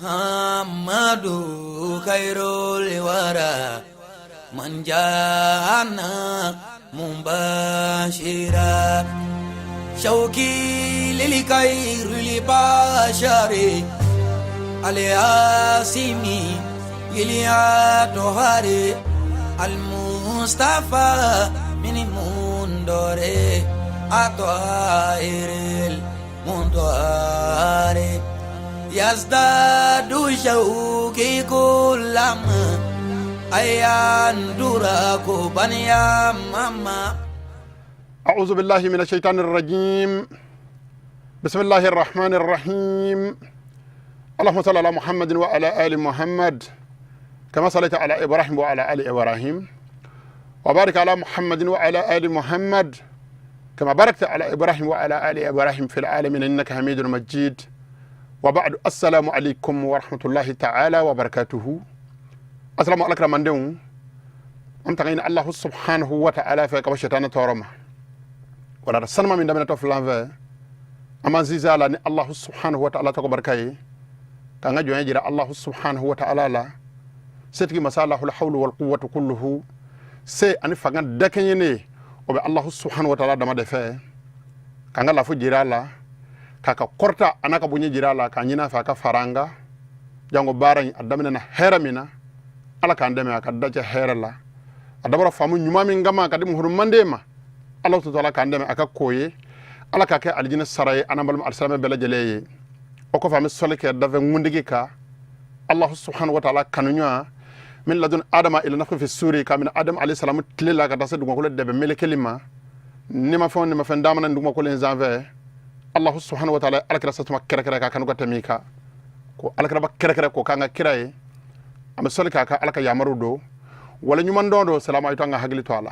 محمد خير الورى من جاءنا مبشرا شوقي للخير البشر الياسمي الأطهر المصطفى من مندر أطائر المنطهر يزداد شوقي كلما أيان دراكوبا يا ماما. أعوذ بالله من الشيطان الرجيم. بسم الله الرحمن الرحيم. اللهم صل على محمد وعلى آل محمد كما صليت على إبراهيم وعلى آل إبراهيم، وبارك على محمد وعلى آل محمد كما باركت على إبراهيم وعلى آل إبراهيم في العالمين إنك حميد مجيد. وبعد، السلام عليكم ورحمة الله تعالى وبركاته. السلام عليكم من an taga ɲini Allahu subhanahu wa ta'ala fɛ ka bɔ shetana tɔɔrɔ ma. Wala sanuma min daminɛtɔ filan fɛ, an b'an sinsin a la ni Allahu subhanahu wa ta'ala tɔgɔ barika ye, k'an ka jɔnya jira Allahu subhanahu wa ta'ala la. Setigi masa, lahul hawlu wal quwwatu kulluhu, se ani fanga dakɛɲɛnen, o bɛ Allahu subhanahu wa ta'ala dama de fɛ. K'an ka lafo jira a la, k'a ka kɔrɔta a n'a ka bonya jira a la, k'a ɲini a fɛ a ka fara an kan. Jango baara in a daminɛna hɛrɛ min na, Ala k'an dɛmɛ a ka dajɛ hɛrɛ la. A dabɔra faamu ɲuman min kama ka di muhuru manden ma, Ala to ala k'an dɛmɛ a ka k'o ye. Ala k'a kɛ alijinɛ sara ye an n'an balima alisilamɛ bɛɛ lajɛlen ye. O kɔfɛ, an bɛ sɔli kɛ dafɛ ŋundigi kan, Allahu subhanahu wa ta'ala kanuɲɔgɔn, min ladun adama ila nafki fi suri, ka minɛ Adam alayhi salam tile la ka taa se dugumakolo dɛbɛ melekeli ma. Nimafɛn o nimafɛn damana dugumakolo in sanfɛ, Allahu subhanahu wa ta'ala alakira satuma kɛrɛkɛrɛ ka kanu ka tɛmɛ i kan, ko alakiraba kɛrɛkɛrɛ ko k'an ka kira ye. An bɛ sɔli k'a ka Ala ka yamaru don wala ɲuman dɔn don salama ayi to an ka hakili to a la.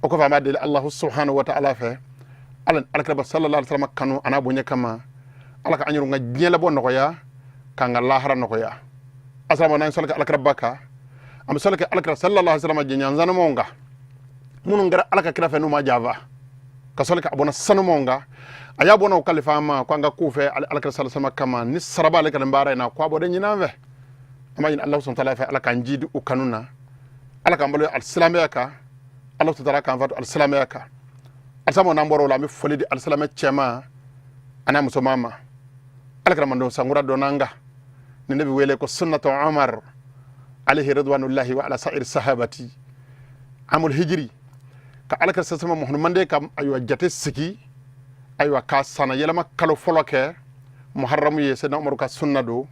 O kɔfɛ, an b'a deli Allahu subhanahu wa ta'ala fɛ, Ala ni alakiraba sallallahu alaihi wasallam kanu a n'a bonya kama, Ala ka an yɛrɛ ka diɲɛ labɔ nɔgɔya, k'an ka lahara nɔgɔya. Asalama n'an sɔli kɛ alakiraba kan, an bɛ sɔli kɛ alakira sallallahu alaihi wasallam jɛɲɔgɔn sanumanw kan, minnu kɛra Ala ka kira fɛ n'u ma janfa, ka sɔli kɛ a bɔnna sanumanw kan. A y'a bɔnna o kalifa an ma ko an ka kow fɛ alakira sallallahu alaihi wasallam kama ni sara b'ale ka nin baara in na, ko a bɔ de ɲini an fɛ. An b'a ɲini Ala subhanahu wa ta'ala fɛ, Ala k'an jidi u kanu na, Ala k'an balo alisilamɛya kan, Ala subhanahu wa ta'ala k'an fatu alisilamɛya kan. Alisama n'an bɔra o la, an bɛ foli di alisilamɛ cɛman a n'a musoman ma. Ala kɛra mandenw sankura dɔn an kan nin de bɛ wele ko sunnatu Umar alayhi ridwanullahi wa ala sa'ir sahabati, amul hijri, ka Ala kɛra sasama muhammad ka ayiwa jate sigi, ayiwa k'a sana yɛlɛma kalo fɔlɔ kɛ muharramu ye. Sɛdina Umaru ka sunna don.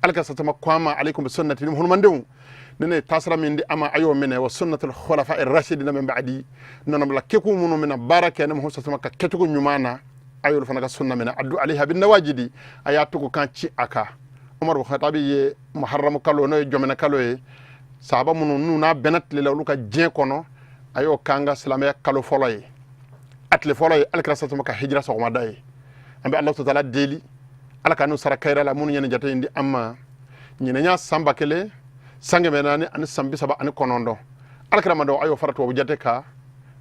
Ala ka sasama ko an ma: alaykum bi sunnati, ni muhammadenw, ne ne taasira min di a ma, a y'o minɛ, wa sunnatul khulafa ar-rashidina min ba'di, nɔnɔbila keku minnu bɛna baara kɛ ne Muhammad sasama ka kɛcogo ɲuman na, a y'olu fana ka sunna minɛ. Addu alayha bin nawajidi, a y'a tugu kan ci a kan. Umar bin Khattabi ye muharramu kalo, n'o ye jɔmɛnɛ kalo ye, sahaba minnu n'u n'a bɛnna tile la olu ka diɲɛ kɔnɔ, a y'o k'an ka silamɛya kalo fɔlɔ ye, a tile fɔlɔ ye alakira sasama ka hijira sɔgɔmada ye. An bɛ Ala ta'ala deli, Ala ka n'u sara kayira la minnu ye nin jate in di an ma ɲinɛnya san 1439. Alakira ma dɔn a y'o fara tubabu jate kan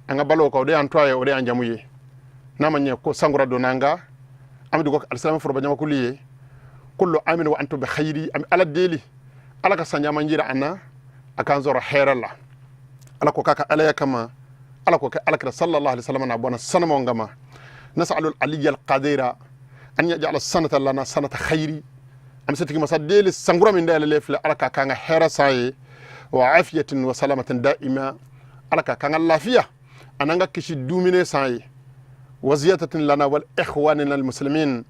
an ka balo kan. O de y'an tɔgɔ ye, o de y'an jamu ye. N'a ma ɲɛ ko sankura donna an kan, an bɛ dugawu kɛ alisilamɛ foroba jamakulu ye. Kullu amin wa antum bi khayri. An bɛ Ala deli, Ala ka san caman jira an na, a k'an sɔrɔ hɛrɛ la. Ala ko k'a ka alaya kama, Ala ko kɛ alakira sallallahu alaihi wasallam n'a bɔnna sanumanw kama. Nasalu aliyya alqadira an yaj'ala sanata lana sanata khayri. An bɛ se tigi masa deli, sankura min dayɛlɛlen filɛ, Ala k'a k'an ka hɛrɛ san ye, wa afiyatin wa salamatin da'ima, Ala k'a k'an ka lafiya an'an ka kisi dumuni san ye, wa ziyadatin lana wal ikhwanina almuslimin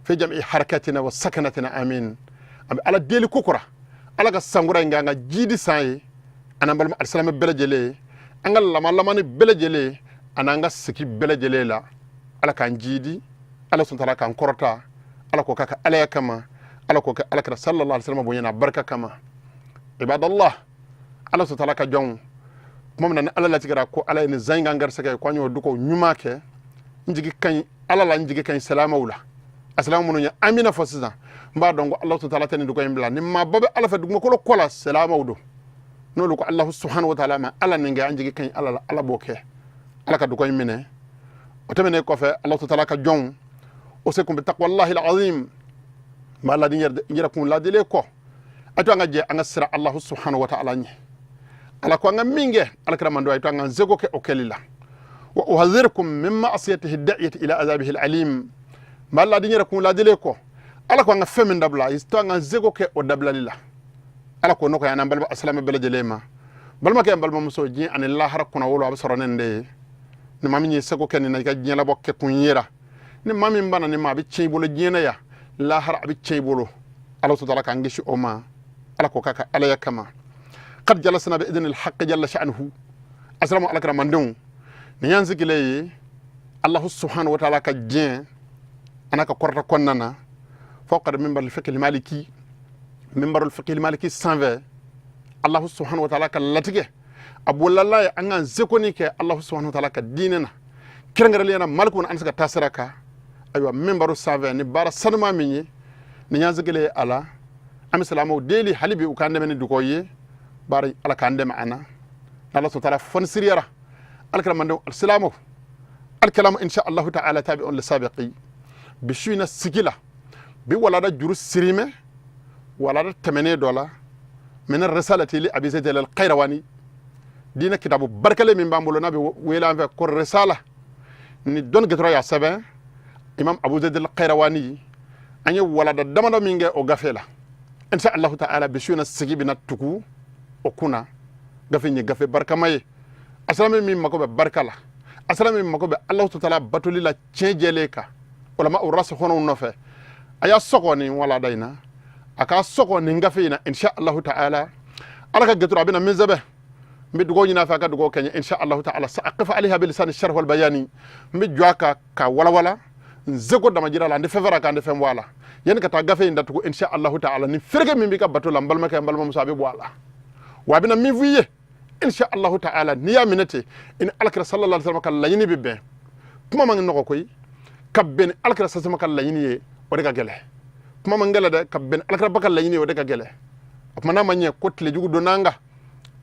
fi jam'i harakatina wa sakanatina, amin. An bɛ Ala deli kokura, Ala ka sankura in kɛ an ka jidi san ye, an'an balima alisilamɛ bɛɛ lajɛlen, an ka lama-lamani bɛɛ lajɛlen an'an ka sigi bɛɛ lajɛlen la. Ala k'an jidi, Ala subhanahu wa ta'ala k'an kɔrɔta. Ala k'o k'a ka alaya kama, Ala k'o kɛ alakira sallallahu alaihi wasallam bonya n'a barika kama. Ibadallah, Ala subhanahu wa ta'ala ka jɔnw, tuma min na ni Ala latigɛra ko Ala ye nin zan in k'an garisɛgɛ ye, ko an y'o dugawu ɲuman kɛ, n jigi ka ɲi Ala la, n jigi ka ɲi silamɛw la. A silamɛ minnu ye amina fɔ sisan, n b'a dɔn ko Ala subhanahu wa ta'ala tɛ nin dugawu in bila ni maaba bɛ Ala fɛ dugumakolo kɔ la, silamɛw don. N'olu ko Allahu subhanahu wa ta'ala ma Ala nin kɛ, an jigi ka ɲi Ala la, Ala b'o kɛ. Ala ka dugawu in minɛ. O tɛmɛnen kɔfɛ, Ala subhanahu wa ta'ala ka jɔnw, usikum bi taqwallahi alazim. N b'a ladi n yɛrɛ kun ladilen kɔ, a to an ka jɛ an ka siran Alahu subhanahu wa ta'ala ɲɛ. Ala ko an ka min kɛ, alakira mando a ye to an ka seko kɛ o kɛli la. Wa uhadhirukum min ma'asiyatihi da'iyati ila azabihi alim. N b'a ladi n yɛrɛ kun ladilen kɔ, Ala ko an ka fɛn min dabila, a ye to an ka seko kɛ o dabilali la. Ala k'o nɔgɔya an balima silamɛ bɛɛ lajɛlen ma. Balimakɛ, n balimamuso, diɲɛ ani lahara kunnawolo a bɛ sɔrɔ nin de ye. Ni maa min ye seko kɛ nin na, i ka diɲɛlabɔ kɛ kun yera. Ni maa min banna nin ma, a bɛ tiɲɛ i bolo diɲɛ na yan, lahara a bɛ tiɲɛ i bolo. Ala subhanahu k'an kisi o ma. Ala k'o k'a ka alaya kama. Qad jalasna bi idhnil haqqi jalla sha'nuhu. Asalamu alakira mandenw, nin y'an sigilen ye Allahu subhanahu wa ta'ala ka diɲɛ an'a ka kɔrɔta kɔnɔna na, fawqa minbar al-fiqh al-maliki, minbar al-fiqh al-maliki sanfɛ. Allahu subhanahu wa ta'ala ka latigɛ a bolala ye an k'an sekoni kɛ Allahu subhanahu wa ta'ala ka diinɛ na, kɛrɛnkɛrɛnnenya na maliku an se ka taa sira kan. Ayiwa, minbaru sanfɛ ni baara sanuma min ye nin y'an sigilen ye a la, an bɛ silamɛw deli hali bi u k'an dɛmɛ ni dugawu ye. Baara Ala k'an dɛmɛ an na. N'Ala subhanahu wa ta'ala fɔnisiriyara alakira mandenw alisilamɛw, alikalamu insha Allahu ta'ala tabi'un lisabiqi. Bi su in na sigi la, bi walada juru sirimɛ walada tɛmɛnen dɔ la, min risalati li Abi Zayd al-Qayrawani, diinɛ kitabu barikalen min b'an bolo n'a bɛ wele an fɛ ko risala, ni dɔnni gɛtɔrɔ y'a sɛbɛn, Imam Abu Zayd al-Qayrawani. An ye walada damadɔ min kɛ o gafe la, insha Allahu ta'ala bi su in na sigi bɛna tugu o kunna. Gafe in ye gafe barikama ye. Asilamɛ min mako bɛ barika la, asilamɛ min mako bɛ Allahu ta'ala batoli la tiɲɛ jɛlen kan, ulama o rasikhɔnw nɔfɛ, a y'a sɔgɔ nin walada in na, a k'a sɔgɔ nin gafe in na, insha Allahu ta'ala. Ala ka gɛtɔrɔ a bɛna min sɛbɛn, n bɛ dugawu ɲini a fɛ, a ka dugawu kɛ n ye, insha Allahu ta'ala. Sa'aqifu alayha bilisani sharh wal bayani. N bɛ jɔ a kan ka walawala n seko damajira la, n tɛ fɛn fara kan, n tɛ fɛn bɔ a la. Yanni ka taa gafe in datugu, insha Allahu ta'ala, ni fereke min b'i ka bato la, n balimakɛ, n balimamuso, a bɛ bɔ a la. Wa a bɛna min f'i ye, insha Allahu ta'ala, n'i y'a minɛ ten, i ni alakira sallallahu alaihi wasallam ka laɲini bɛ bɛn. Kuma man nɔgɔ koyi, ka bɛn ni alakira sallallahu alaihi wasallam ka laɲini ye, o de ka gɛlɛn. Kuma man gɛlɛn dɛ, ka bɛn ni alakira ba ka laɲini ye, o de ka gɛlɛn. O tuma n'a ma ɲɛ ko tile jugu donna an kan,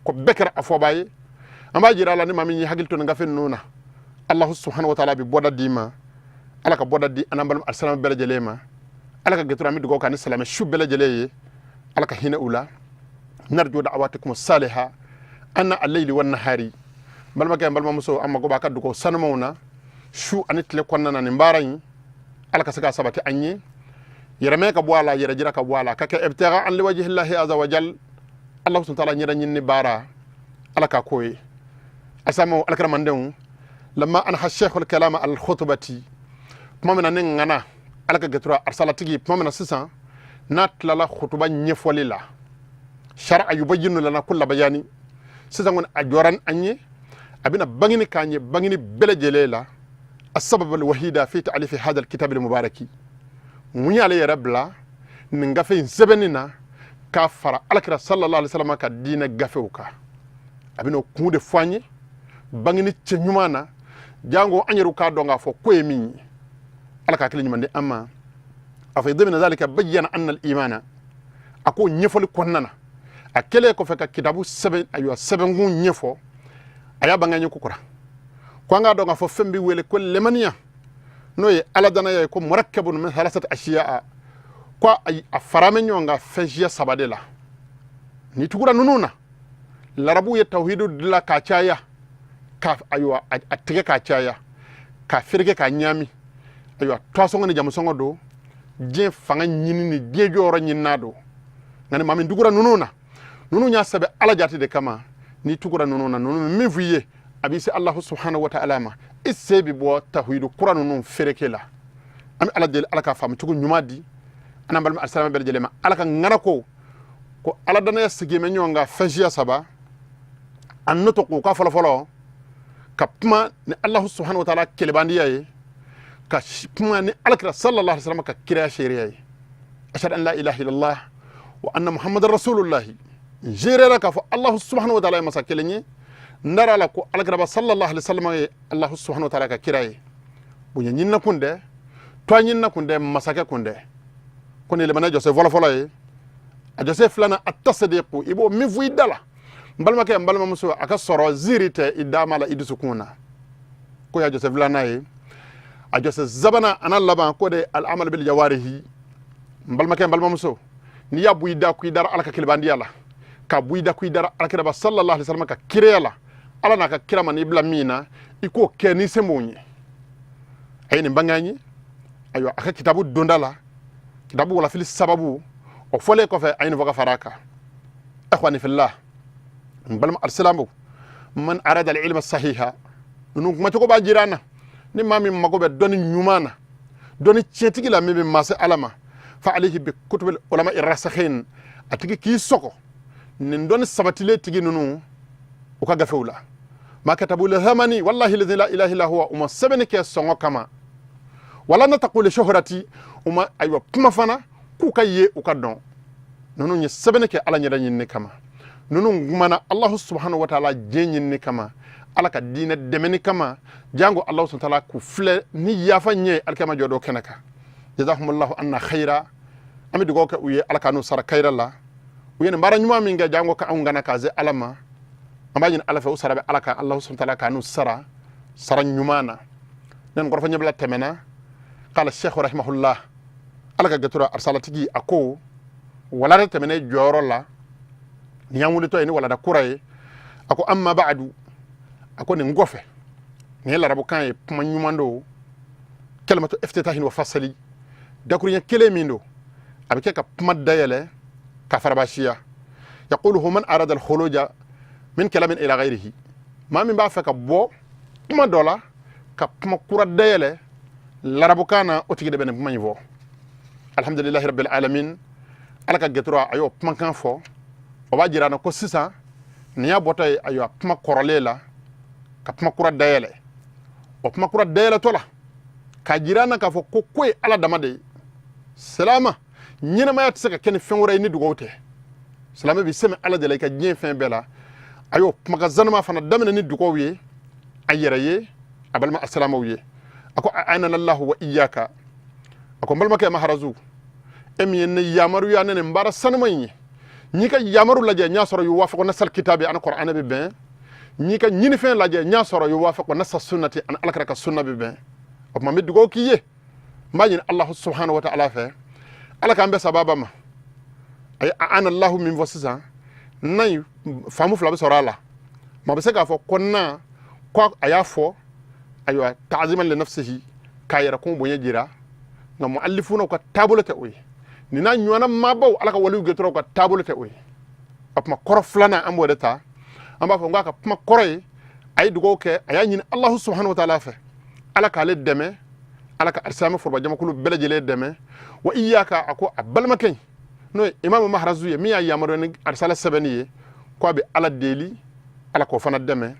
ko bɛɛ kɛra a fɔbaa ye, an b'a jira a la. Ni maa min y'i hakili to nin gafe ninnu na, Allahu subhanahu wa ta'ala bɛ bɔda d'i ma. Ala ka bɔda di an n'an balima alisilamɛ bɛɛ lajɛlen ma. Ala ka gɛtɔrɔ, an bɛ dugawu kɛ ni silamɛ su bɛɛ lajɛlen ye, Ala ka hinɛ u la. Narju da'awatikum saliha anna al-layli wan nahari. Balimakɛ, n balimamuso, an mago b'a ka dugawu sanumaw na su ani tile kɔnɔna na. Nin baara in, Ala ka se k'a sabati an ye, yɛrɛmɛ ka bɔ a la, yɛrɛ jira ka bɔ a la, ka kɛ ibtigha an liwajhillahi azza wa jal, Allah subhanahu wa ta'ala ɲɛda ɲini baara, Ala k'a k'o ye. Asamaw alakiramandenw, lamma anha sheikhul kalama al khutbati, tuma min na ne ŋana Ala ka gɛtura arisalatigi, tuma min na sisan n'a tilala khutuba ɲɛfɔli la, shar'a yubayyinu lana kulla bayani, sisan kɔni a jɔra an ye, a bɛna bangini k'an ye bangini bɛɛ lajɛlen la. Asabab alwahida fi ta'alifi hadha alkitab almubaraki, mun y'ale yɛrɛ bila nin gafe in sɛbɛnni na k'a fara alakira sallallahu alaihi wasallam ka diinɛ gafew kan? A bɛna o kun de fɔ an ye bangini cɛ ɲuman na, jango an yɛrɛw k'a dɔn k'a fɔ ko ye min ye. Ala ka hakili ɲuman di an ma. A fɔ dimina zalika bayyana anna al-imana, a ko ɲɛfɔli kɔnɔna na, a kɛlen kɔfɛ ka kitabu sɛbɛn, ayiwa, sɛbɛnkun ɲɛfɔ, a y'a bange an ye kokura ko an k'a dɔn k'a fɔ fɛn bɛ wele ko lemaniya, n'o ye Ala danaya ye, ko murakkabun min thalasati ashiya'a, ko a fara bɛ ɲɔgɔn kan fɛn siya saba de la. Ni tugura ninnu na, larabuw ye tawhidu dilan k'a caya, ka ayiwa a tigɛ k'a caya, k'a fereke k'a ɲaami. Ayiwa, tɔgɔsɔngɔ ni jamusɔngɔ don, diɲɛ fanga ɲini ni diɲɛ jɔyɔrɔ ɲinina don. Nka ni maa min tugura ninnu na, ninnu y'a sɛbɛn Ala jati de kama. N'i tugura ninnu na, ninnu min f'i ye, a b'i se Alahu subhanahu wa ta'ala ma, i se bɛ bɔ tawhidu kura ninnu fereke la. An bɛ Ala deli, Ala k'a faamu cogo ɲuman di an n'an balima alisilamɛ bɛɛ lajɛlen ma. Ala ka ŋana ko ko Ala danaya sigi bɛ ɲɔgɔn kan fɛn siya saba. A nɔtɔ k'o ka fɔlɔfɔlɔ ka kuma ni Alahu subhanahu wa ta'ala kelebandiya ye, ka kuma ni alakira sallallahu alaihi wasallam ka kiraya seereya ye. Ashhadu an la ilaha illallah wa anna muhammadar rasulullah. N seereyara k'a fɔ Alahu subhanahu wa ta'ala ye masa kelen ye, n dara a la ko alakiraba sallallahu alaihi wasallam ye Alahu subhanahu wa ta'ala ka kira ye. Bonya ɲinina kun dɛ, tɔgɔ ɲinina kun dɛ, masakɛ kun dɛ. Ko nin limaniya jɔsen fɔlɔfɔlɔ ye. A jɔsen filanan, a tasadiqu, i b'o min fɔ i da la, n balimakɛ, n balimamuso, a ka sɔrɔ ziiri tɛ i dama la, i dusukun na. Ko y'a jɔsen filanan ye. A jɔsen sabanan a n'a laban, ko de al amal bil jawarihi, N balimakɛ, n balimamuso, n'i y'a bɔ i da ko i dara Ala ka kelebandiya la, ka bɔ i da ko i dara alakiraba sallallahu alaihi wasallam ka kireya la, Ala n'a ka kira ma n'i bila min na, i k'o kɛ ni se m'o ye. A ye nin bange an ye, ayiwa, a ka kitabu donda la, kitabu walafili sababu o fɔlen kɔfɛ, a ye nin fɔ ka fara a kan: ikhwani fillah, n balima alisilamu, man arada al-ilma sahiha, ninnu kumacogo b'a jira an na, ni maa min mago bɛ dɔnni ɲuman na, dɔnni tiɲɛtigi la min bɛ maa se Ala ma, fa alayhi bi kutubil ulama irasakhin, a tigi k'i sɔgɔ nin dɔnni sabatilen tigi ninnu u ka gafew la. Ma katabu li thamani, wallahi lazi la ilaha illa huwa, u ma sɛbɛnni kɛ sɔngɔ kama, wala nataqu li shuhrati, u ma ayiwa kuma fana k'u ka ye, u ka dɔn. Ninnu ye sɛbɛnni kɛ Ala ɲɛda ɲinini kama. Ninnu kumana Allahu subhanahu wa taala diɲɛ ɲinini kama, Ala ka diinɛ dɛmɛni kama, jango Allahu subhanahu wa taala k'u filɛ ni yafa ɲɛ alikiyama jɔ dɔ kɛnɛ kan. Jazahumullahu anna khaira, an bɛ dugawu kɛ u ye, Ala ka n'u sara kayira la. U ye nin baara ɲuman min kɛ, jango ka anw gana k'a se Ala ma, an b'a ɲini Ala fɛ, u sara bɛ Ala kan, Allahu subhanahu wa taala ka n'u sara sara ɲuman na. Ne nin kɔrɔfɔ ɲɛbila tɛmɛna. Qala sheikh rahimahullah, Ala ka gatura arsalatigi, a ko walada tɛmɛnen jɔyɔrɔ la, nin y'an wulitɔ ye ni walada kura ye. A ko amma ba'du, a ko nin kɔfɛ, nin ye larabukan ye, kuma ɲuman don, kalimatu iftitahin wa fasali, dakuruɲɛ kelen min don, a bɛ kɛ ka kuma dayɛlɛ ka farabasiya. Yaquluhu man arada al-khuluja min kalamin ila ghayrihi, maa min b'a fɛ ka bɔ kuma dɔ la ka kuma kura dayɛlɛ larabukan na, o tigi de bɛ nin kuma in fɔ. Alhamdulillahi rabbil alamin, Ala ka gɛtura, a y'o kumakan fɔ, o b'a jira an na ko sisan nin y'a bɔtɔ ye, ayiwa, kuma kɔrɔlen la ka kuma kura dayɛlɛ. O kuma kura dayɛlɛtɔ la k'a jira an na k'a fɔ ko ko ye Ala dama de ye. Silama ɲɛnamaya tɛ se ka kɛ ni fɛn wɛrɛ ye ni dugawu tɛ. Silamɛ bɛ sɛmɛ Ala de la i ka diɲɛ fɛn bɛɛ la. A y'o kumakan zanuma fana daminɛ ni dugawu ye a yɛrɛ ye, a balima asilamaw ye. A ko anana wa iyaka, a ko n balimakɛ Maharazu, e min ye ne yamaruya ne nin baara sanuma in ye, n y'i ka yamaru lajɛ, n y'a sɔrɔ yuwafiqu nasal kitabi, ani Qur'ana bɛ bɛn. N y'i ka ɲinifɛn lajɛ, n y'a sɔrɔ yuwafiqu nasa sunnati, ani Alakira ka sunna bɛ bɛn. O tuma n bɛ dugawu k'i ye, n b'a ɲini Alahu subhanahu wa ta'ala fɛ, Ala k'an bɛn sababa ma. A ye ana Allahu min fɔ sisan, n'a ye faamu fila bɛ sɔrɔ a la. Maa bɛ se k'a fɔ ko na ko a y'a fɔ, ayiwa, ta'ziman li nafsihi, k'a yɛrɛ kun bonya jira, nka mu'allifunaw ka taabolo tɛ o ye, nin n'a ɲɔgɔnna maabaw, Ala ka waliw gɛtɔrɔw ka taabolo tɛ o ye. O tuma kɔrɔ filanan, an b'o de ta, an b'a fɔ n k'a ka kuma kɔrɔ ye, a ye dugawu kɛ, a y'a ɲini Alahu subhanahu wa ta'ala fɛ, Ala k'ale dɛmɛ, Ala ka alisilamɛ foroba jamakulu bɛɛ lajɛlen dɛmɛ. Wa iyaka, a ko a balimakɛ in, n'o ye Imamu Maharazu ye, min y'a yamaruya ni arisala sɛbɛnni ye, ko a bɛ Ala deli, Ala k'o fana dɛmɛ.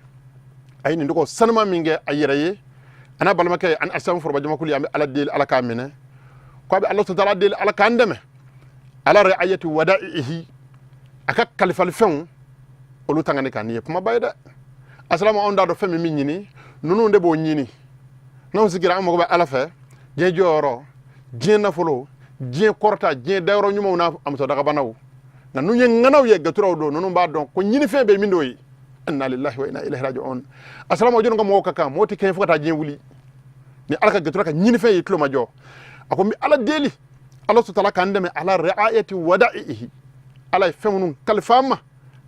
A ye nin dugawu sanuma min kɛ a yɛrɛ ye, a n'a balimakɛ ye, ani alisilamɛ foroba jamakulu ye, an bɛ Ala deli, Ala k'a minɛ. Ko a bɛ Ala ta'ala deli, Ala k'an dɛmɛ ala ri'ayati wada'ihi, a ka kalifalifɛnw olu tangani kan. Nin ye kumaba ye dɛ. Asalama, anw t'a dɔn fɛn min bɛ ɲini, ninnu de b'o ɲini. N'anw sigira, an mago bɛ Ala fɛ, diɲɛ jɔyɔrɔ, diɲɛ nafolo, diɲɛ kɔrɔta, diɲɛ dayɔrɔ ɲumanw n'a muso dagabanaw. Nka n'u ye ŋanaw ye, gaturaw don, ninnu b'a dɔn ko ɲinifɛn bɛ min d'o ye. Inna lillahi wa inna ilayhi raji'un. Asalama, jɔnni ka mɔgɔw ka kan, mɔgɔw tɛ kɛɲɛ fo ka taa diɲɛ wuli. Ni Ala ka gatura ka ɲinifɛn ye tulo ma jɔ, a ko n bɛ Ala deli, Ala sutala k'an dɛmɛ ala ri'ayati wada'ihi, Ala ye fɛn minnu kalifa an ma,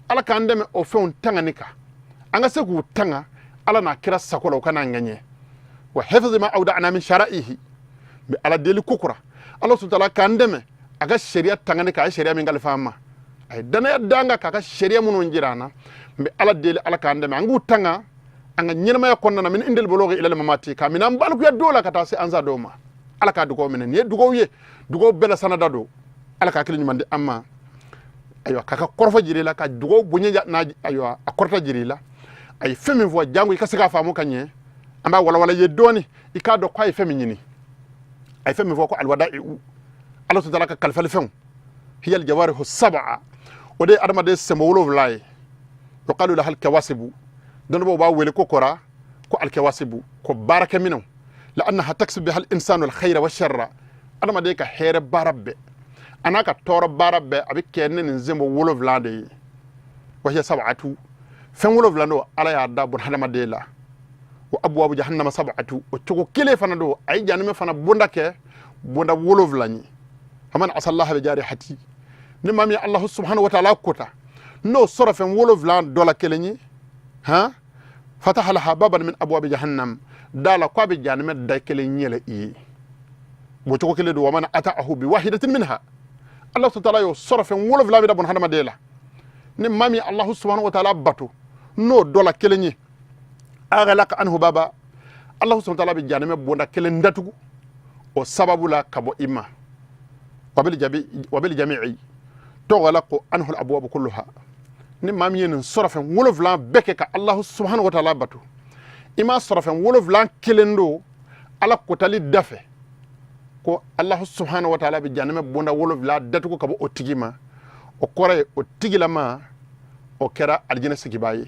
Ala k'an dɛmɛ o fɛnw tangani kan, an ka se k'u tanga Ala n'a kira sago la, u kana an ŋɛɲɛ. Wa hifzi ma awda'na min shara'ihi, n bɛ Ala deli kokura, Ala sutala k'an dɛmɛ a ka sariya tangani kan, a ye sariya min kalifa an ma, a ye danaya d'an kan k'a ka sariya minnu jira an na, n bɛ Ala deli, Ala k'an dɛmɛ an k'u tanga an ka ɲɛnamaya kɔnɔna na, min indil bulughi ilal mamati, k'a minɛ an balikuya don la ka taa se an sa don ma. Ala k'a dugawu minɛ. Nin ye dugawu ye, dugawu bɛɛ la sanada don. Ala ka hakili ɲuman di an ma, ayiwa, k'a ka kɔrɔfɔ jira i la, ka dugawu bonya n'a, ayiwa, a kɔrɔta jira i la. A ye fɛn min fɔ, jango i ka se k'a faamu ka ɲɛ, an b'a walawala i ye dɔɔni, i k'a dɔn k'a ye fɛn min ɲini. A ye fɛn min fɔ ko alwada'iu, Ala subhanahu ka kalifalifɛnw, hiyal jawarihu sab'a, o de ye adamaden senbo wolonwula ye. Yuqalu lahal kawasibu, dɔnnibaaw b'a wele ko kɔra ko alkawasibu, ko baarakɛminɛw, la annaha taksibu bihal insanu alkhayra wa sharra, adamaden ka hɛrɛ baara bɛɛ a n'a ka tɔɔrɔ baara bɛɛ, a bɛ kɛ ne nin senbo wolonwula de ye. Wa hiya sab'atu, fɛn wolonwula don, Ala y'a da bun hadamaden la. Wa abwabu jahannama sab'atu, o cogo kelen fana don, a ye jahanama fana bonda kɛ bonda wolonwula ye. Faman asallaha bi jarihati, ni maa min ye Allahu subhanahu wa taala kota n'o sɔrɔ fɛn wolonwula dɔ la kelen ye, han, fataha laha baban min abwabi jahannam, da la ko a bɛ jahanamɛ da kelen yɛlɛ i ye. Bɔ cogo kelen don. Wa man ata'ahu bi wahidatin minha, Allah subhanahu wa taala y'o sɔrɔ fɛn wolonwula bɛ da bɔn hadamaden la. Ni maa min ye Allahu subhanahu wa taala bato n'o dɔ la kelen ye, aghlaqa anhu baba, Allahu subhanahu wa taala bɛ jahanamɛ bonda kelen datugu o sababu la ka bɔ i ma. Wabil jami'i tughlaqu anhu al-abwab kulluha. Ni maa min ye nin sɔrɔ fɛn wolonwula bɛɛ kɛ ka Allahu subhanahu wa taala bato, i m'a sɔrɔ fɛn wolonwula kelen don ala kotali da fɛ, ko Allahu subhanahu wa taala bɛ jahanamɛ bonda wolonwula datugu ka bɔ o tigi ma. O kɔrɔ ye o tigilama o kɛra alijinɛ sigibaa ye.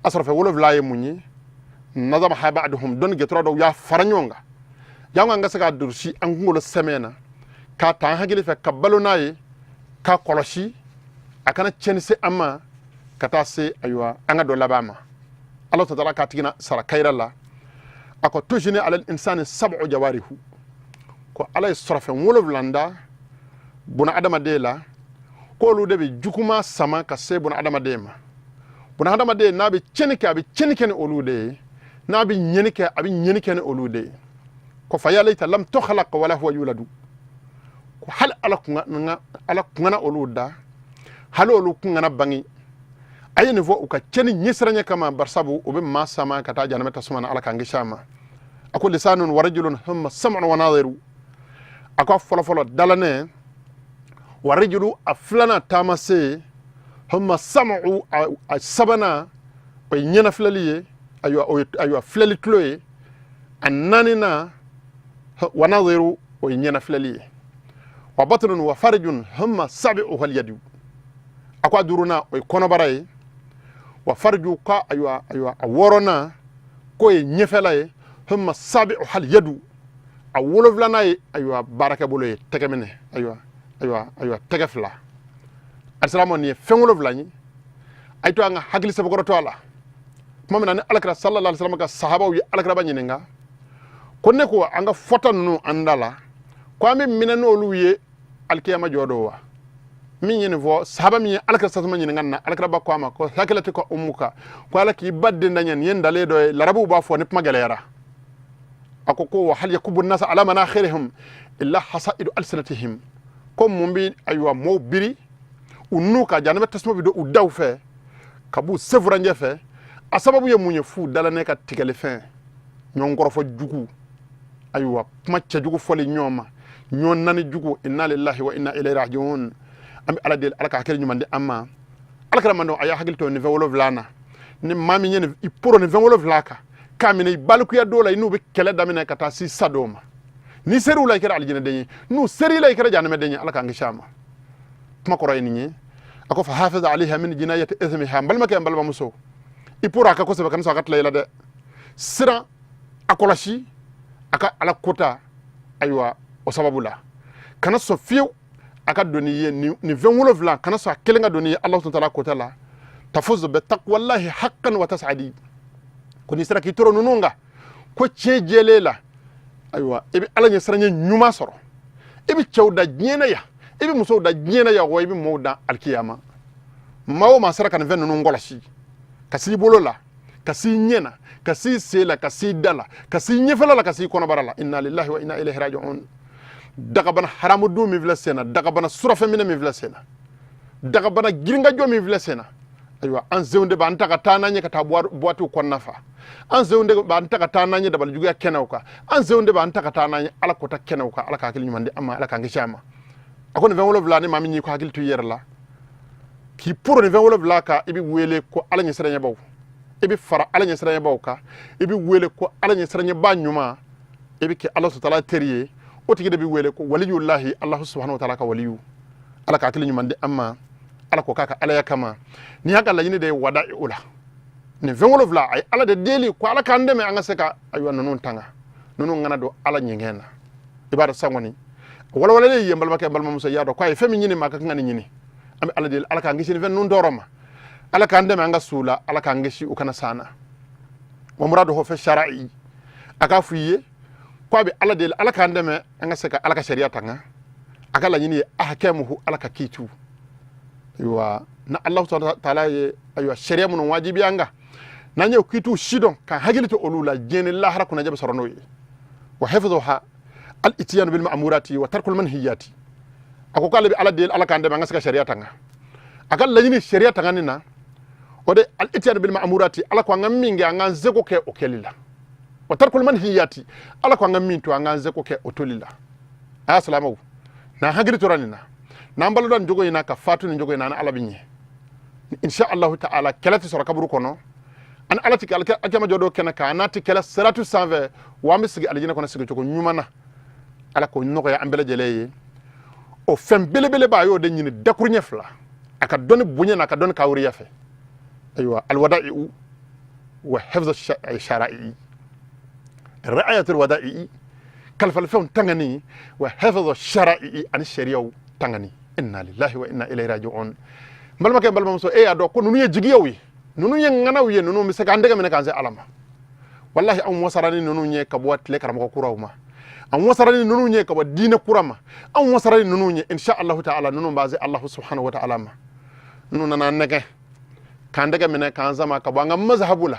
A sɔrɔ fɛn wolonwula ye mun ye? Nazamaha ba'duhum, dɔnni gɛtɔrɔ dɔw y'a fara ɲɔgɔn kan jango an ka se k'a durusi an kunkolo sɛmɛ na, k'a ta an hakili fɛ, ka balo n'a ye, k'a kɔlɔsi a kana tiɲɛni se an ma, ka taa se ayiwa an ka dɔ laban ma. Ala taala k'a tigi na sara kayira la. A ko tujini alal insani sab'u jawarihu, ko ala ye sɔrɔfɛn wolonwula da buna adamaden la, k'olu de bɛ jukuma sama ka se buna adamaden ma. Buna adamaden n'a bɛ tiɲɛni kɛ, a bɛ tiɲɛni kɛ ni olu de ye, n'a bɛ ɲɛni kɛ, a bɛ ɲɛni kɛ ni olu de ye. Ko fa ya layta lam tukhlaq wala huwa yuladu, ko hali ala kun ala kun kana olu da, hali olu kun kana bange. A ye nin fɔ u ka tiɲɛni ɲɛsiranɲɛ kama, barisabu u bɛ maa sama ka taa jahanamɛ tasuma na, ala k'an kisi a ma. A ko lisanun wa rajulun thumma sam'un wa nadiru. A ko fɔlɔfɔlɔ dalanɛ, wa rajulu a filanan taamase, thumma sam'u a sabanan o ye ɲɛnafilɛli ye, ayiwa o ye ayiwa filɛli tulo ye, a naaninan wa nadiru o ye ɲɛnafilɛli ye, wa batnun wa farjun thumma sabi'uha al-yadu. A ko a duurunan o ye kɔnɔbara ye, wa farju ka ayiwa ayiwa a wɔɔrɔnan k'o ye ɲɛfɛla ye, thumma sabi'uha al-yadu, a wolonfilanan ye ayiwa baarakɛbolo ye, tɛgɛ minɛ, ayiwa ayiwa ayiwa tɛgɛ fila. Alisilama, nin ye fɛn wolonfila ye, a ye to an ka hakili sɛbɛkɔrɔ to a la. Tuma min na ni alakira sallallahu alaihi wasallam ka sahabaw ye alakiraba ɲininka ko ne ko an ka fɔta ninnu an da la, ko an bɛ minɛ n'olu ye alikiyama jɔ don wa? Min ye nin fɔ, sahaba min ye alakira sasuma ɲininka nin na, alakiraba ko a ma ko sakilatika ummuka, ko ala k'i ba den daɲɛ. Nin ye ntalen dɔ ye larabuw b'a fɔ ni kuma gɛlɛyara. A ko ko wa hal yakubu nasa ala manakhirihim illa hasaidu alsinatihim, ko mun bi ayiwa mɔɔw biri u n'u ka janɛmɛ tasuma bi don u daw fɛ ka b'u sefuranjɛ fɛ, a sababu ye mun ye? F'u dalanɛ ka tigɛlifɛn, ɲɔgɔn kɔrɔfɔ jugu, ayiwa kuma cɛjugu fɔli ɲɔgɔn ma, ɲɔgɔn nani jugu. Inna lillahi wa inna ilayhi rajiun. An bɛ ala deli, ala ka hakili ɲuman di an ma. Ala kɛra man dɔn, a y'a hakili to nin fɛn wolonwula na. Ni maa min ye i poro nin fɛn wolonwula kan k'a minɛ i balikuya dɔw la, i n'u bɛ kɛlɛ daminɛ ka taa si sa dɔw ma, n'i ser'u la i kɛra alijinɛden ye, n'u ser'i la i kɛra jahanamɛden ye. Ala k'an kisi a ma. Kuma kɔrɔ ye nin ye. A ko fa hafiza alayha min jinayati ithmiha. N balimakɛ, n balimamuso, i poro a ka kosɛbɛ, kana sɔn a ka tila i la dɛ. Siran a, kɔlɔsi a ka ala kota, ayiwa o sababu la kana sɔn fiyewu a ka don n'i ye nin fɛn wolonwula, kana sɔn a kelen ka don n'i ye Ala subhanahu wa ta'ala kota la. Tafuzu bi taqwallahi haqqan wa tas'adi. Ko n'i sera k'i toro ninnu kan ko tiɲɛ jɛlen la, ayiwa i bɛ ala ɲɛsiranɲɛ ɲuman sɔrɔ, i bɛ cɛw da diɲɛ na yan, i bɛ musow da diɲɛ na yan, wa i bɛ mɔɔw da alikiyama. Maa o maa sera ka nin fɛn ninnu kɔlɔsi, ka s'i bolo la, ka s'i ɲɛ na, ka s'i sen la, ka s'i da la, ka s'i ɲɛfɛla la, ka s'i kɔnɔbara la, inna lillahi wa inna ilayhi raji'un. Dagabana haramu dun min filɛ sen na, dagabana surafɛn minɛ min filɛ sen na, dagabana girinkajɔ min filɛ sen na, ayiwa an senw de b'an ta ka taa n'an ye ka taa buwatiw kɔnɔna fa, an senw de b'an ta ka taa n'an ye dabalijuguya kɛnɛw kan, an senw de b'an ta ka taa n'an ye ala kota kɛnɛw kan. Ala ka hakili ɲuman di an ma, ala k'an kisi a ma. A ko nin fɛn wolonwula, ni maa min y'i ko hakili to i yɛrɛ la k'i poro nin fɛn wolonwula kan, i bɛ wele ko ala ɲɛsiranɲɛbaw, i bɛ fara ala ɲɛsiranɲɛbaw kan, i bɛ wele ko ala ɲɛsiranɲɛba ɲuman, i bɛ kɛ ala sutala teri ye. O tigi de bɛ wele ko waliyulahi, alahu subahanahu wa taala ka waliyu. Ala ka hakili ɲuman di an ma, ala ko k'a ka alaya kama. N'i y'a ka laɲini de ye wada o la, nin fɛn wolonwula, a ye ala de deli ko ala k'an dɛmɛ an ka se ka ayiwa ninnu tanga, ninnu kana don ala ɲɛgɛn na. I b'a dɔn sisan kɔni walawalalen ye, n balimakɛ, n balimamuso, i y'a dɔn k'a ye fɛn min ɲini maa ka kan ka nin ɲini. An bɛ ala deli, ala k'an kisi nin fɛn ninnu tɔɔrɔ ma, ala k'an dɛmɛ an ka s'u la, ala k'an kisi u kana s'an na. Wa muraduhu fi shara'i, a k'a f'i ye ko a bɛ ala deli, ala k'an dɛmɛ an ka se ka ala ka sariya tanga. A ka laɲini ye ahkamuhu, Ala ka kiitiw. Ayiwa, na Allahu taala ye, ayiwa, sariya minnu wajibiya an kan, n'an ye kiitiw sidɔn ka hakili to olu la, diɲɛ ni lahara kunnajɛ bɛ sɔrɔ n'o ye. Wa hifdhuha al itiyanu bil ma'murati wa tarkul manhiyati. A ko k'ale bɛ Ala deli, Ala k'an dɛmɛ an ka se ka sariya tanga. A ka laɲini sariya tangani na, o de al itiyanu bil ma'murati, Ala ko an ka min kɛ, an k'an seko kɛ o kɛli la. Wa tarkul manhiyati, Ala ko an ka min to, an k'an seko kɛ o toli la. A y'a silamɛw, n'an hakili tora nin na, n'an balola nin cogo in na, ka fatu nin cogo in na, an Ala bɛ ɲɛ insha Allahu ta'ala. Kɛlɛ tɛ sɔrɔ kaburu kɔnɔ, an Ala tɛ alikiyama jɔ dɔ kɛnɛ kan, an n'a tɛ kɛlɛ siratu sanfɛ, wa an bɛ sigi alijinɛ kɔnɔ sigicogo ɲuman na. Ala k'o nɔgɔya an bɛɛ lajɛlen ye. O fɛn belebeleba, a y'o de ɲini dakuruɲɛ fila, a ka dɔnni bonya n'a ka dɔnni kawuriya fɛ. Ayiwa, alwada'i'u wa hifz shara'i, ra'ayatul wada'i, kalifalifɛnw tangani, wa hifz shara'i, ani sariyaw tangani. Inna lillahi wa inna ilayhi raji'un. N balimakɛ, n balimamuso, e y'a dɔn ko ninnu ye jigiyaw ye, ninnu ye ŋanaw ye, ninnu bɛ se k'an dɛgɛ minɛ k'an se Ala ma. Walahi, anw wasara ni ninnu ye ka bɔ tile karamɔgɔ kuraw ma, an wasara ni ninnu ye ka bɔ diinɛ kura ma, an wasara ni ninnu ye. Insha Allahu ta'ala, ninnu b'a se Allahu subhanahu wa ta'ala ma. Ninnu nana nɛgɛ k'an dɛgɛ minɛ k'an sama ka bɔ an ka mazhabu la,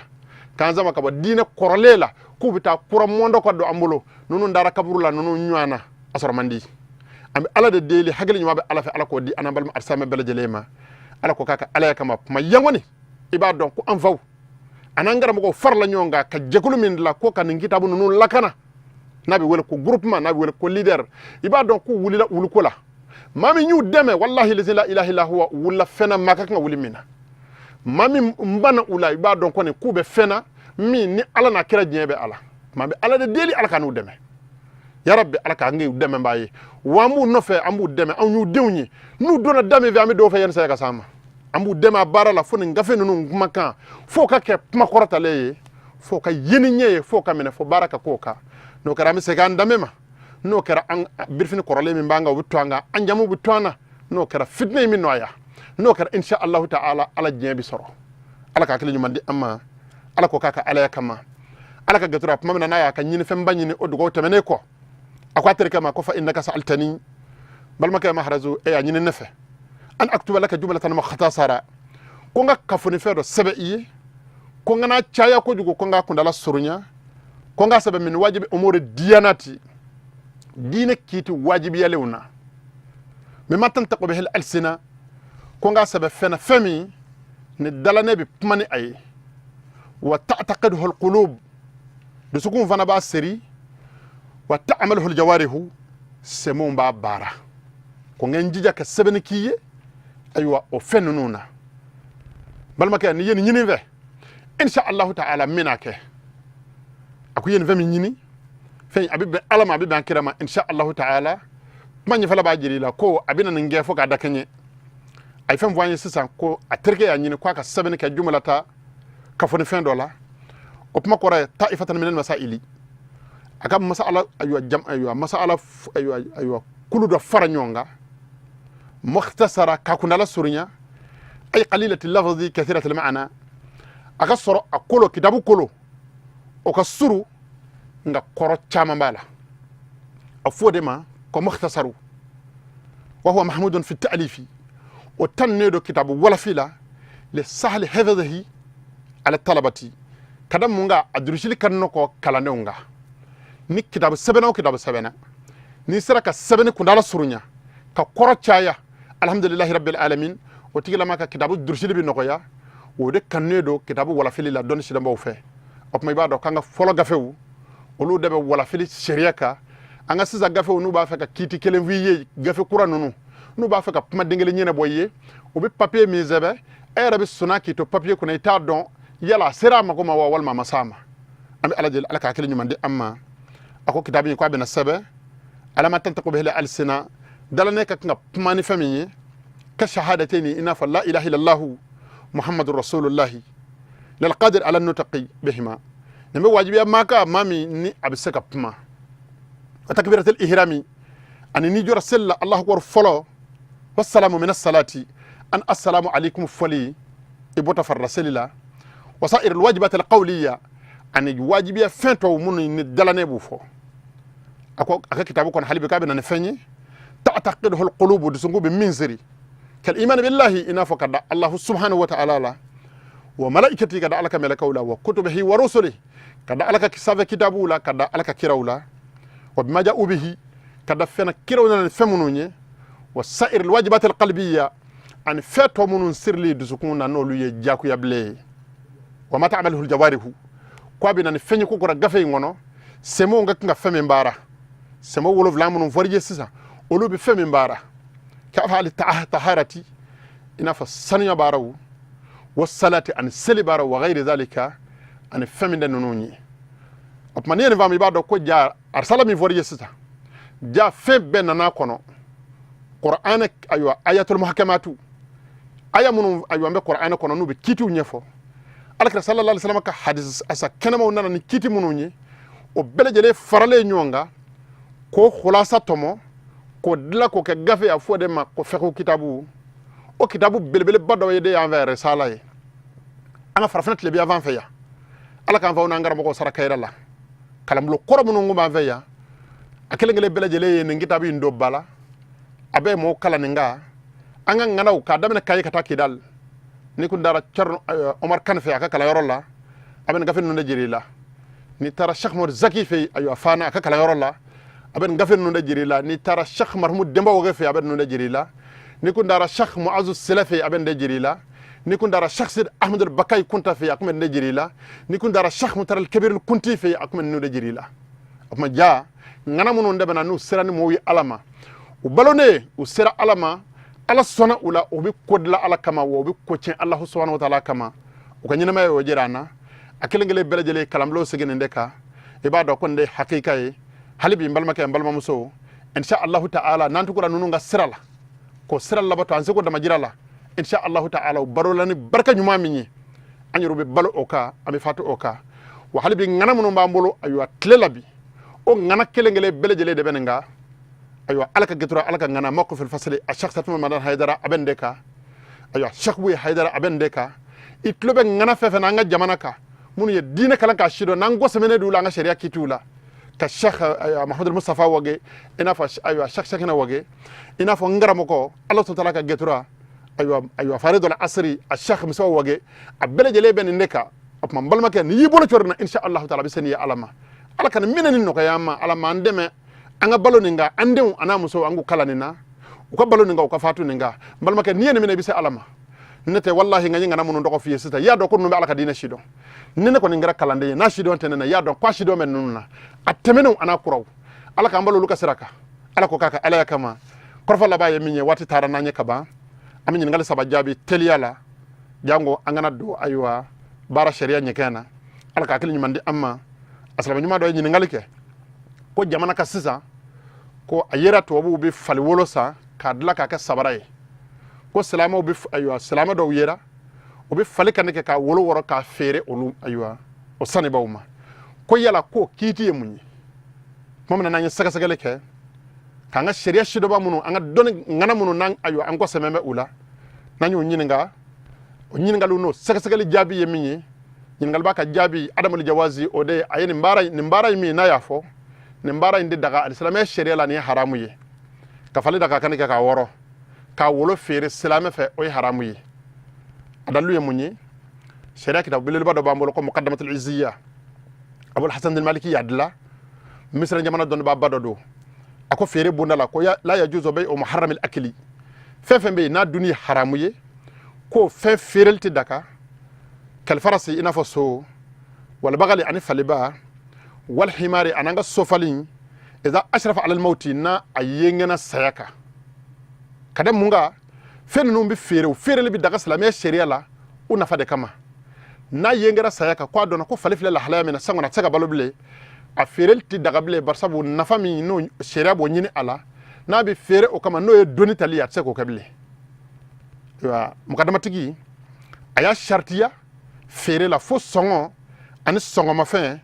k'an sama ka bɔ diinɛ kɔrɔlen la, k'u bɛ taa kura mɔndɔ ka don an bolo. Ninnu dara kaburu la, ninnu ɲɔgɔn na a sɔrɔ man di. An bɛ Ala de deli, hakili ɲuman bɛ Ala fɛ, Ala k'o di an n'an balima alisamɛ bɛɛ lajɛlen ma. Ala ko k'a ka Alaya kama kuma yangɔni. I b'a dɔn ko an faw an'an karamɔgɔw farala ɲɔgɔn kan ka jɛkulu min dilan ko ka nin kitabu ninnu lakana, n'a bɛ wele ko groupement, n'a bɛ wele ko leader. I b'a dɔn k'u wulila wuliko la. Maa min y'u dɛmɛ, walahi lazi la ilaha illa huwa, u wulila fɛn na maa ka kan ka wuli min na. Maa min banna u la, i b'a dɔn kɔni k'u bɛ fɛn na min ni Ala n'a kira diɲɛ bɛ ala. Maa bɛ Ala de deli, Ala ka n'u dɛmɛ. Ya Rabbi, Ala k'an k'u dɛmɛbaa ye. Wa an b'u nɔfɛ, an b'u dɛmɛ, anw y'u denw ye. N'u donna da min fɛ, an bɛ dɔw fɛ yanni saya ka s'an ma. An b'u dɛmɛ a baara la fo nin gafe ninnu kumakan f'o ka kɛ kuma kɔrɔtalen ye, f'o ka yeni ɲɛ ye, f'o ka minɛ, fo baara ka k'o kan. N'o kɛra, an bɛ segin an danbe ma. N'o kɛra, an birifini kɔrɔlen min b'an kan, o bɛ to an kan, an jamu bɛ to an na. N'o kɛra, fitinɛ in bɛ nɔgɔya. N'o kɛra, insha Allahu ta'ala, Ala diɲɛ bɛ sɔrɔ. Ala ka hakili ɲuman di an ma. Ala ko k'a ka Alaya kama, Ala ka gatura tuma min na n'a y'a ka ɲinifɛnba ɲini, o dugawu tɛmɛnen kɔ, a ko a terikɛ ma ko fa innaka sa'altani, balimakɛ Maharazu, e y'a ɲini ne fɛ, an aktuba laka jumlatan mukhtasara, ko n ka kafonifɛn dɔ sɛbɛn i ye, ko n kana caya kojugu, ko n ka kundala surunya, ko n ka sɛbɛn min wajibi umuri diyanati, diinɛ kiiti wajibiyalenw na, mimma tantaqu bihil alsina, ko n ka sɛbɛn fɛn na, fɛn min ni dalanɛ bɛ kuma ni a ye, wa ta'taqiduhu alqulub, dusukun fana b'a seri, wa ta'maluhu aljawarihu, sɛmɛw b'a baara, ko n ka n jija ka sɛbɛnni k'i ye. Ayiwa, o fɛn ninnu na, balimakɛ, n'i ye nin ɲini n fɛ, insha Allahu ta'ala, n bɛna kɛ. A ko i ye nin fɛn min ɲini, fɛn a bɛ bɛn Ala ma, a bɛ bɛn kira ma, insha Allahu ta'ala. Kuma ɲɛfɛla b'a jira i la ko a bɛna nin kɛ fo k'a da kɛɲɛ. A ye fɛn fɔ an ye sisan ko a terikɛ y'a ɲini ko a ka sɛbɛnni kɛ jumla ta ka fɔ ni fɛn dɔ la. O kuma kɔrɔ ye ta'ifatan minal masaili, a ka masala, ayiwa, jam, ayiwa, masala, ayiwa, ayiwa, kulu dɔ fara ɲɔgɔn kan, mukhtasara, ka kundala surunya, ay qalilati lafzi kathirati ma'ana, a ka sɔrɔ a kolo, kitabu kolo, o ka suru nka kɔrɔ caman b'a la. A fɔ o de ma ko mukhtasaru. Wa huwa mahmudun fi ta'lifi, o tanunen don kitabu walafi la, li sahli hifdhihi ala talabati, ka da mun kan? A durusili ka nɔgɔ kalandenw kan. Ni kitabu sɛbɛnna o kitabu sɛbɛnna, n'i sera ka sɛbɛnni kundala surunya ka kɔrɔ caya, alhamdulilahi rabbil alamin, o tigilama ka kitabu durusili bɛ nɔgɔya. O de kanunen don kitabu walafili la dɔnni sidɔnbaw fɛ. O tuma, i b'a dɔn k'an ka fɔlɔ gafew, olu de bɛ walafili sariya kan. An ka sisan gafew, n'u b'a fɛ ka kiiti kelen f'i ye, gafe kura ninnu, n'u b'a fɛ ka kumaden kelen ɲɛnabɔ i ye, u bɛ papiye min sɛbɛn, e yɛrɛ bɛ sɔnna k'i to papiye kɔnɔ, i t'a dɔn yala a sera a mako ma wa walima a ma s'a ma. An bɛ Ala deli, Ala ka hakili ɲuman di an ma. A ko kitabu in ko a bɛna sɛbɛn ala ma tantaqu bihi alsina, dalanɛ ka kan ka kuma ni fɛn min ye, ka shahadataini, i n'a fɔ la ilaha illallahu muhammadu rasulullahi, lil qadir ala nutaqi bihima, nin bɛ wajibiya maa kan, maa min ni a bɛ se ka kuma, wa takbiratul ihrami, ani n'i jɔra seli la, Allahu akbar fɔlɔ, wa salamu min salati, an assalamu alaikum fɔli i bɔtɔ farila seli la, wa sa'iril wajibat al qawliya, ani wajibiya fɛn tɔw minnu ni dalanɛ b'u fɔ. A ko a ka kitabu kɔnɔ hali bi k'a bɛ na ni fɛn ye Ta'taqiduhu alqulubu, dusukun bɛ min siri, kal iman billahi, i n'a fɔ ka da Allahu subhanahu wa ta'ala la, wa malaikati, ka da Ala ka mɛlɛkɛw la, wa kutubihi wa rusuli, ka da Ala ka sanfɛ kitabuw la, ka da Ala ka kiraw la, wa bima ja'u bihi, ka da fɛn na kiraw nana ni fɛn minnu ye, wa sa'ir alwajibat alqalbiyya, ani fɛn tɔ minnu sirili dusukun na n'olu ye diyagoya bilen ye, wa ma ta'maluhu aljawarihu. Ko a bɛ na ni fɛn ye ko kɔrɔ gafe in kɔnɔ, sɛmɛw ka kan ka fɛn min baara, sɛmɛ 7 minnu fɔr'i ye sisan, olu bɛ fɛn min baara, ka af'ali taharati, i n'a fɔ sanuya baaraw, wa salati, ani seli baaraw, wa ghayri zalika, ani fɛn min tɛ ninnu ye. O tuma n'i ye nin faamu, i b'a dɔn ko ja arisala min fɔr'i ye sisan, ja fɛn bɛɛ nana kɔnɔ. Qur'an, ayiwa, ayatul muhakamatu, aya minnu, ayiwa, n bɛ Qur'an kɔnɔ n'u bɛ kitiw ɲɛfɔ, Alakira sallallahu alaihi wasallam ka hadis asa kɛnɛmaw nana ni kiti minnu ye, o bɛɛ lajɛlen faralen ɲɔgɔn kan k'o khulasa tɔmɔ k'o dilan k'o kɛ gafe, a fɔ de ma ko fiqh kitabu. O kitabu belebeleba dɔ ye de y'an fɛ risala ye, an ka farafinna tilebin yan fan fɛ yan. Ala k'an faw n'an karamɔgɔw sara kayira la. Kalanbulon kɔrɔ minnu kun b'an fɛ yan, a kelen kelen bɛɛ lajɛlen ye nin kitabu in don ba la. A bɛ mɔgɔw kalan nin kan. An ka ŋanaw, k'a daminɛ Kayi ka taa Kidali, n'i kun taara Thierno Omar Kane fɛ a ka kalanyɔrɔ la, a bɛ nin gafe ninnu de jira i la. N'i taara Cheikh Mahmoud Zaki fɛ, ayiwa, Fana, a ka kalanyɔrɔ la, a bɛ nin gafe ninnu de jira i la. N'i taara Cheikh Marhumu Denba Wage fɛ, a bɛ ninnu de jira i la. N'i kun taara Cheikh Muazu Sila fɛ, a bɛ nin de jira i la. N'i kun taara Cheikh Sidi Ahmed Bakayi Kunta fɛ, a kun bɛ nin de jira i la. N'i kun taara Cheikh Mutaral Kabir Kunti fɛ, a kun bɛ ninnu de jira i la. O tuma ja ŋana minnu dɛmɛna n'u sera ni mɔgɔw ye Ala ma, u balonnen u sera Ala ma, Ala sɔnna u la, u bɛ ko dilan Ala kama, wa u bɛ ko tiɲɛ Alahu subahana wa taala kama. U ka ɲɛnamaya y'o jira an na. A kelen kelen bɛɛ lajɛlen kalanbulon sigi nin de kan. I b'a dɔn ko nin de ye hakika ye. Hali bi, n balimakɛ, n balimamuso, insha Allahu ta'ala, n'an tugura ninnu ka sira la, k'o sira labato an seko damajira la, insha Allahu ta'ala, u balola ni barika ɲuman min ye, an yɛrɛ bɛ balo o kan, an bɛ fatu o kan. Wa hali bi, ŋana minnu b'an bolo, ayiwa, tile la bi, o ŋana kelen kelen bɛɛ lajɛlen de bɛ nin kan. Ayiwa, Ala ka gɛtura, Ala ka ŋana mawqifil fasli, a Cheikh Satuma Madan Haidara, a bɛ nin de kan. Ayiwa, Cheikh Buye Haidara, a bɛ nin de kan. I tulo bɛ ŋana fɛn fɛn na an ka jamana kan, minnu ye diinɛ kalan k'a sidɔn, n'an gɔsɛmɛnen d'u la an ka sariya kitiw la, ka Cheikh Mahamadu Mustafa Wage, i n'a fɔ, ayiwa, Cheikh Cheikhina Wage, i n'a fɔ n karamɔgɔ, Ala sɔn ka gɛtura, ayiwa, faridul asri, a Cheikh Musa Wage, a bɛɛ lajɛlen bɛ nin de kan. O tuma n balimakɛ, n'i y'i bolo cɔri na, insha Allah taala, a bɛ se n'i ye Ala ma. Ala ka nin minɛ ni nɔgɔya an ma. Ala ma an dɛmɛ an ka balo nin kan, an denw an'a musow, an k'u kalan nin na, u ka balo nin kan, u ka fatu nin kan. N balimakɛ, n'i ye nin minɛ, i bɛ se Ala ma. Ne tɛ, walahi, nka n ye ŋana minnu tɔgɔ f'i ye sisan, i y'a dɔn ko ninnu bɛ Ala ka diinɛ sidɔn. Ni ne kɔni kɛra kalanden ye n'a sidɔn tɛ ne na, i y'a dɔn ko a sidɔn bɛ ninnu na, a tɛmɛnenw an'a kuraw. Ala k'an balo olu ka sira kan. Ala ko k'a ka Alaya kama. Kɔrɔfɔ laban ye min ye, waati taara n'an ye ka ban, an bɛ ɲininkali 3 jaabi teliya la, jango an kana don, ayiwa, baara sariya ɲɛkɛn na. Ala ka hakili ɲuman di an ma. A silamɛ ɲuman dɔ ye ɲininkali kɛ ko jamana ka sisan, ko a yera tubabuw bɛ fali wolo san k'a dilan k'a kɛ sabara ye, ko silamɛw bɛ, ayiwa, silamɛ dɔw yera u bɛ fali kan kɛ k'a wolo wɔrɔ k'a feere olu, ayiwa, o sannibaw ma, ko yala ko kiiti ye mun ye? Tuma min na n'an ye sɛgɛsɛgɛli kɛ k'an ka sariya sidɔnba minnu, an ka dɔnni ŋana minnu n'an, ayiwa, an kɔ sɛmɛ bɛ u la, n'an y'u ɲininka, o ɲininkaliw n'o sɛgɛsɛgɛli jaabi ye min ye, ɲininkali b'a ka jaabi adamul jawazi, o de ye a ye nin baara in min n'a y'a fɔ nin baara in de daga alisilamɛya sariya la, nin ye haramu ye. Ka fali da k'a kan kɛ k'a wɔrɔ k'a wolo feere silamɛ fɛ, o ye haramu ye. A dalilu ye mun ye? Sariya kitabu belebeleba dɔ b'an bolo ko Muqaddamatul Izziya, Abul Hasan al Maliki y'a dilan, Misira jamana dɔnnibaaba dɔ don. A ko feere bonda la ko la yajuzu bay'u muharramil akli, fɛn fɛn bɛ yen n'a dunni ye haramu ye, ko fɛn feereli tɛ daga, kalfarasi, i n'a fɔ so, wal bagali, ani faliba, wal himari, ani an ka sofali, iza ashrafa alal mauti, n'a a yengena saya kan. Ka da mun kan? Fɛn ninnu bɛ feere, o feereli bɛ daga silamɛya sariya la u nafa de kama. N'a yengera saya kan, ko a dɔnna ko fali filɛ lahalaya min na sisan kɔni, a tɛ se ka balo bilen, a feereli tɛ daga bilen, barisabu nafa min n'o sariya b'o ɲini a la, n'a bɛ feere o kama, n'o ye doni tali ye, a tɛ se k'o kɛ bilen. Ayiwa, mukadamatigi a y'a saritiya feere la fo sɔngɔ ani sɔngɔmafɛn,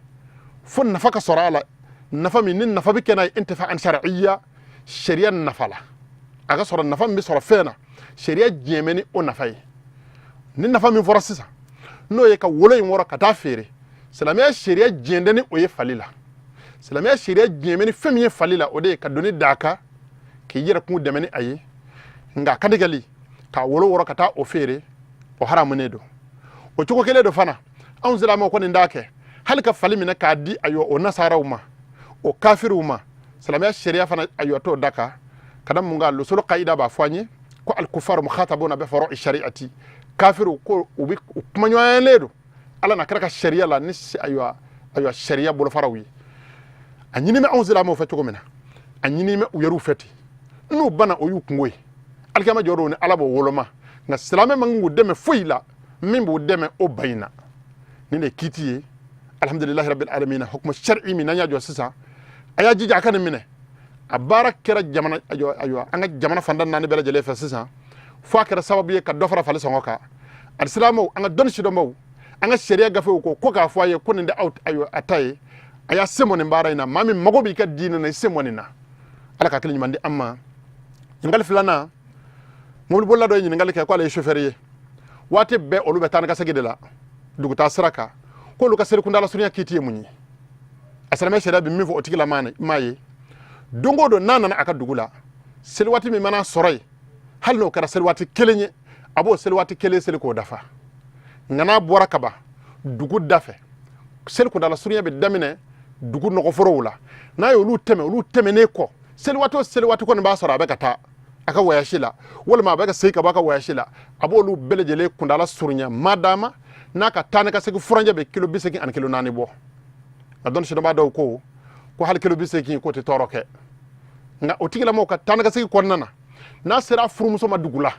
fo nafa ka sɔrɔ a la, nafa min ni nafa bɛ kɛ n'a ye intifa an shar'iyya, sariya nafa la, a ka sɔrɔ nafa min bɛ sɔrɔ fɛn na, sariya diɲɛ ni o nafa ye. Ni nafa min fɔra sisan, n'o ye ka wolo in wɔrɔ ka taa feere, silamɛya sariya diɲɛ tɛ ni o ye fali la. Silamɛya sariya diɲɛ ni fɛn min ye fali la, o de ye ka doni d'a kan. k'i yɛrɛ kun dɛmɛ ni a ye. Nka kantigɛli k'a wolo wɔrɔ ka taa o feere, o haramunen don. O cogo kelen don fana, anw silamɛw kɔni t'a kɛ hali ka fali minɛ k'a di, ayiwa, o nasaraw ma, o kafiriw ma. Silamɛya sariya fana, ayiwa, t'o da kan. Ka da mun kan? Lusulu kayida b'a fɔ an ye ko alkufaru mukhatabuna bi furu'i shari'ati. Kafiriw ko u bɛ u kumaɲɔgɔnyalen don Ala n'a kira ka sariya la ni, ayiwa, sariya bolofaraw ye. A ɲini bɛ anw silamɛw fɛ cogo min na, a ɲini bɛ u yɛrɛw fɛ ten. N'u banna, o y'u kungo ye. Alikiyama jɔ don ni Ala b'o woloma. Nka silamɛ man kan k'u dɛmɛ foyi la min b'u dɛmɛ o ba in na. Nin de ye kiiti ye, alhamdulilahi rabbil alamin. Hukumu sari'i min n'an y'a jɔ sisan, a y'a jija a ka nin minɛ. A baara kɛra jamana, ayiwa, an ka jamana fan tan 4 bɛɛ lajɛlen fɛ sisan, fo a kɛra sababu ye ka dɔ fara fali sɔngɔ kan. Alisilamɛw, an ka dɔnni sidɔnbaw, an ka sariya gafew ko k'a fɔ a ye ko nin tɛ aw, ayiwa, a ta ye. A y'a sen bɔ nin baara in na. Maa min mago b'i ka diinɛ na, i sen bɔ nin na. Ala ka hakili ɲuman di an ma. Ɲininkali filanan, mobilibolila dɔ ye ɲininkali kɛ ko ale ye sofɛri ye. Waati bɛɛ olu bɛ taa ni ka segin de la dugutaa sira kan, k'olu ka seli kundala surunya kiiti ye mun ye? A silamɛ sariya bɛ min fɔ o tigila maa ye, don o don n'a nana a ka dugu la, seli waati min mana sɔrɔ yen, hali n'o kɛra seli waati kelen ye, a b'o seli waati kelen seli k'o dafa. Nka n'a bɔra kaban dugu da fɛ, seli kundala surunya bɛ daminɛ dugu nɔgɔforow la. N'a ye olu tɛmɛ, olu tɛmɛnen kɔ, seli waati o seli waati kɔni b'a sɔrɔ a bɛ ka taa a ka wɔyasi la, walima a bɛ ka segin ka bɔ a ka wɔyasi la, a b'olu bɛɛ lajɛlen kundala surunya madama n'a ka taa ni ka segin furancɛ bɛ kilo 80 ani kilo 4 bɔ. Nka dɔnni sidɔnbaa dɔw ko hali kilo 80 k'o tɛ tɔɔrɔ kɛ. Nka o tigilamɔgɔw ka taa ni ka segin kɔnɔna na, n'a sera a furumuso ma dugu la,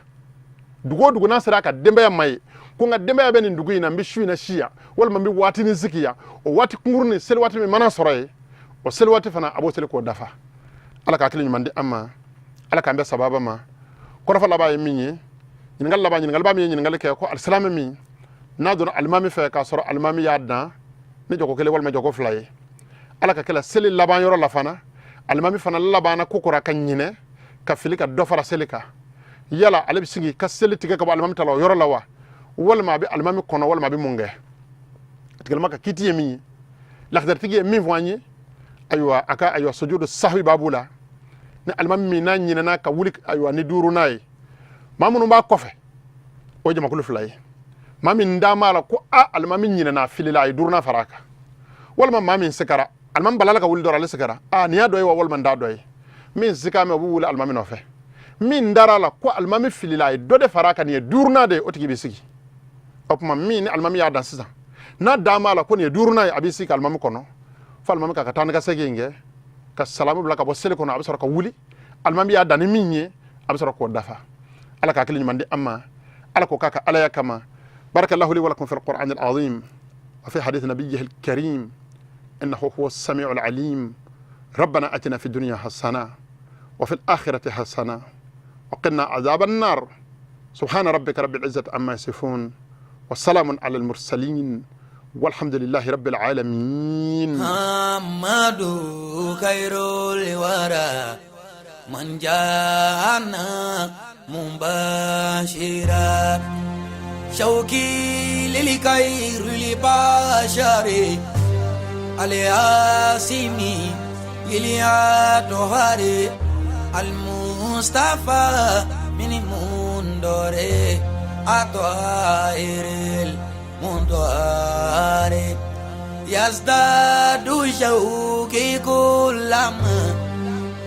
dugu o dugu n'a sera a ka denbaya ma ye ko n ka denbaya bɛ nin dugu in na, n bɛ su in na si yan, walima n bɛ waatinin sigi yan, o waati kunkurunin seli waati min mana sɔrɔ yen, o seli waati fana a b'o seli k'o dafa. Ala ka hakili ɲuman di an ma. Ala k'an bɛn sababa ma. Kɔrɔfɔ laban ye min ye, ɲininkali laban, ɲininkaliba min ye ɲininkali kɛ ko alisilamɛ min n'a donna alimami fɛ k'a sɔrɔ alimami y'a dan ni jɔko kelen walima jɔko fila ye, Ala ka kɛla seli laban yɔrɔ la fana, alimami fana labanna ko kɔrɔ ka ɲinɛ ka fili ka dɔ fara seli kan, yala ale bɛ sigi ka seli tigɛ ka bɔ alimami ta la o yɔrɔ la wa, walima a bɛ alimami kɔnɔ, walima a bɛ mun kɛ? A tigilama ka kiiti ye min ye, lakadaritigi ye min fɔ an ye, ayiwa, a ka, ayiwa, sujudu sahwi b'a la. Ni alimami min n'a ɲinɛna ka wuli, ayiwa, ni duurunan ye, maa minnu b'a kɔfɛ, o ye jamakulu fila ye. Maa min d'a ma la ko a alimami ɲinɛna, a filila, a ye duurunan fara a kan, walima maa min sigara, alimami balala ka wuli dɔrɔn, ale sigara, a nin y'a dɔ ye wa, walima n t'a dɔ ye. Min siga mɛ, o bɛ wuli alimami nɔfɛ. Min dara a la ko alimami filila, a ye dɔ de fara a kan, nin ye duurunan de ye, o tigi bɛ sigi. O tuma min ni alimami y'a dan sisan, n'a dan b'a la ko nin ye duurunan ye, a bɛ sigi ka alimami kɔnɔ fo alimami k'a ka taa ni ka segin kɛ ka salamu bila ka bɔ seli kɔnɔ, a bɛ sɔrɔ ka wuli. Alimami y'a dan ni min ye, a bɛ sɔrɔ k'o dafa. Ala ka hakili ɲuman di an ma. Ala k'o k'a ka alaya kama. Barakallahu li wa lakum fil qur'an al-azim wa fi hadith nabiyyihi al-karim innahu huwa as-sami'u al-alim. ربنا اتنا في الدنيا حسنه وفي الاخره حسنه وقنا عذاب النار. سبحان ربك رب العزه عما يصفون والسلام على المرسلين والحمد لله رب العالمين. محمد خير الورى من جاءنا مبشرا شوقي للخير البشر الياسمي للأطهار المصطفى من مندور أطائر المنطهر يزداد شوقي كلما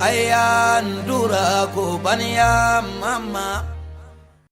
أيان دراكو بنيا ماما.